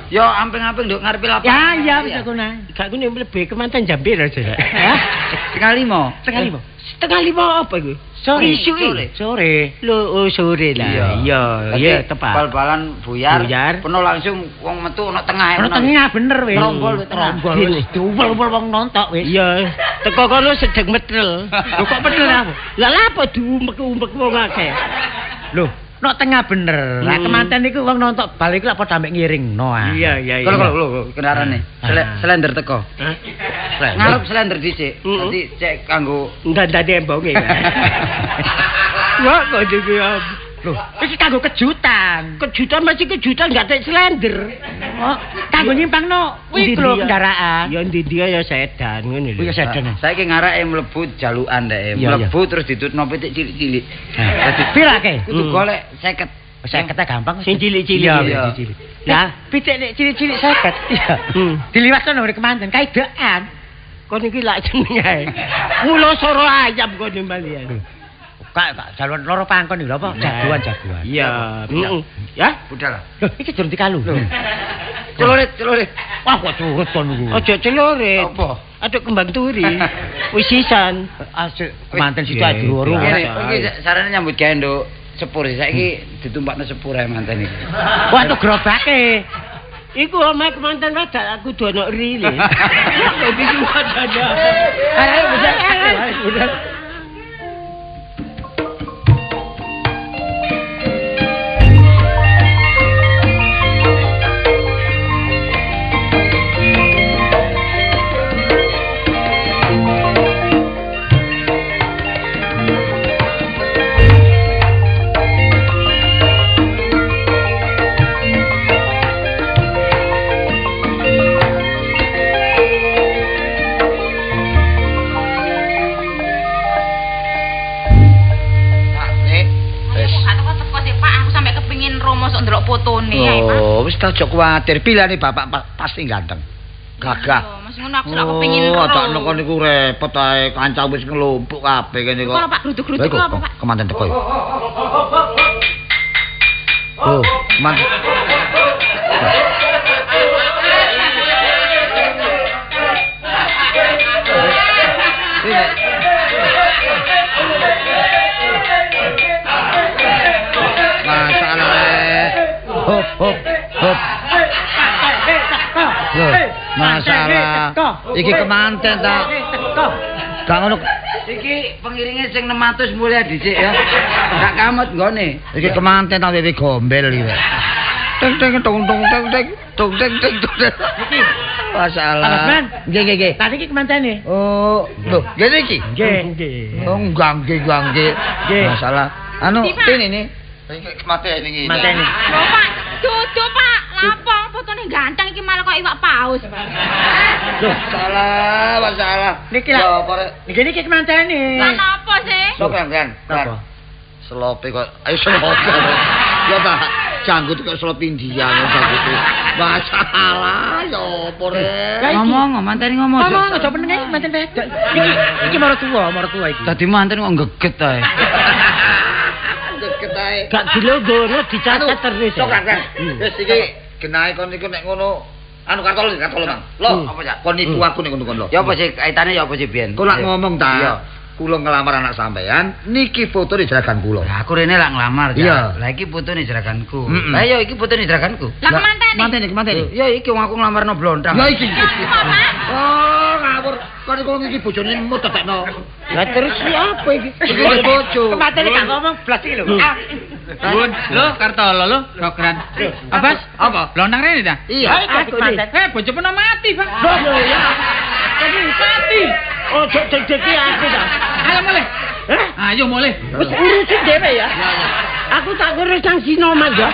Yo amping-amping nduk ngarepe lapangan. Ya iya wis aku nang. Gak kene mlebu kemanten jam piro, Cak? Hah? 4:30. 4:30. 4:30 apa iku? Sore. Sore. Lho, oh sore lah. Iya, iya tepat. Bal-balan buyar, penuh langsung wong metu ono tengah. Ono tengah bener wis. Rombol wis rombol wis diuwel-uwel wong nontok wis. Iya. Teko kono sedeng metel. Lho kok metel aku? Lah lha apa diumek-umek wong akeh? Lho, nok tengah bener. Lah kemanten iku wong nontok bal iku lak padha ambek ngiringno ah. Iya, iya, iya. Lho, kendarane. Slender teko. Ngarep slender dhisik. Dadi cek kanggo ndandani embonge. Wah, kok iki. Lho, iki kanggo kejutan. Kejutan masih kejutan gak tek slender. Oh, kanggo nyimpangno kuwi lho kendaraan. Ya ndi-ndi ya sedan ngene lho. Kuwi sedan. Saiki ngarake mlebu jalukan ndeke. Mlebu terus ditutno pitik cilik-cilik. Dadi pirake? Kudu golek 50. 50 gampang. Sing cilik-cilik. Iya, cilik. Lah, pitik nek cilik-cilik 50. Iya. Diliwatno nang kemanten kaidean. Kon iki lak jenenge ae. Mula soro ayam kon malian. Kak, jaluan loro pangkon iki lho apa? Jagoan-jagoan. Iya. Ya, budal. Lho, iki durung dikalu. Celurit, celurit. Wah, kok curut kon iku. Aja celurit. Apa? Aduk kembang turi. Wis sisan. Asik kemanten situ ae diwuru. Iki sarane nyambut gawe nduk sepur. Saiki ditumpakno sepur ae manten iki. Wah, tuh gerobake. Iku omahe kemanten wadak aku kudu ana rile. Kok iki wadana. Ayo, budal. Budal. Oh, wis ta aja kuwatir, pilihane bapak pasti ganteng. Gagah. Mas ngono aku sak kepengin ro. Oh, tak nang niku repot ae, kanca wis ngelumpuk kabeh kene kok. Kok Pak gruduk-gruduk apa, Pak? Kemanten teko. Oh, kemanten. Hop hop hop. Loh, masalah. Iki kemanten ta. Gak ngono. Iki pengiringe sing 600 mulya dhisik ya. Gak kamot nggone. Iki kemanten ta wewe gombel iki. Teng teng tong tong teng teng tong teng teng tong. Iki masalah. Nggih nggih nggih. Lah iki kemantene. Oh, lho, ngene iki. Nggih nggih. Oh, nggangge nggangge. Masalah. Anu, ini. Iki kematene iki. Matene. Lho Pak, dudu Pak, lapo fotone ganteng iki malah kok iwak paus, Pak. Lho, salah, masalah. Niki lah. Niki niki kemantene. Lah napa sih? Sok kan. Napa? Selope kok. Ayo selope. Ya Pak, janggut kok selop India janggut. Masalah ya apa rek. Ngomong, mantene ngomong. Ngomong aja meneng manten wedok. Iki iki maratuwa iki. Dadi manten kok geget ae. Gak dilogono dicatat terus. Sok kan. Wis iki genahe kon iku nek ngono anu kartol Mang. Lho, apa ya? Kon nipu aku nek ngono kon lho. Ya apa sih kaitane ya apa sih biyen? Kok lak ngomong ta. Kula ngelamar anak sampean, niki fotone jeragan kula. Lah aku rene lak nglamar ya. Lah iki fotone jeraganku. Lah iya iki fotone jeraganku. Lah kemantene? Mantene, kemantene. Ya iki wong aku nglamarno blontang. Ya iki. Oh, ngawur. Kon iku iki bojone mut tetekno. Lah terus ya apa iki? Iki bojo. Kemantene gak ngomong blas iki lho. Bun, lho Kartolo lho, Rokran. Abbas, apa? Blontang rene ta? Iya. Aku iki. Bojo peno mati, Pak. Lho ya. Mati. Ojo deg-degi aku ta. Ayo mulih. Hah? Ayo mulih. Wis urusin dhewe ya. Aku tak ngurus nang Sinoman ya.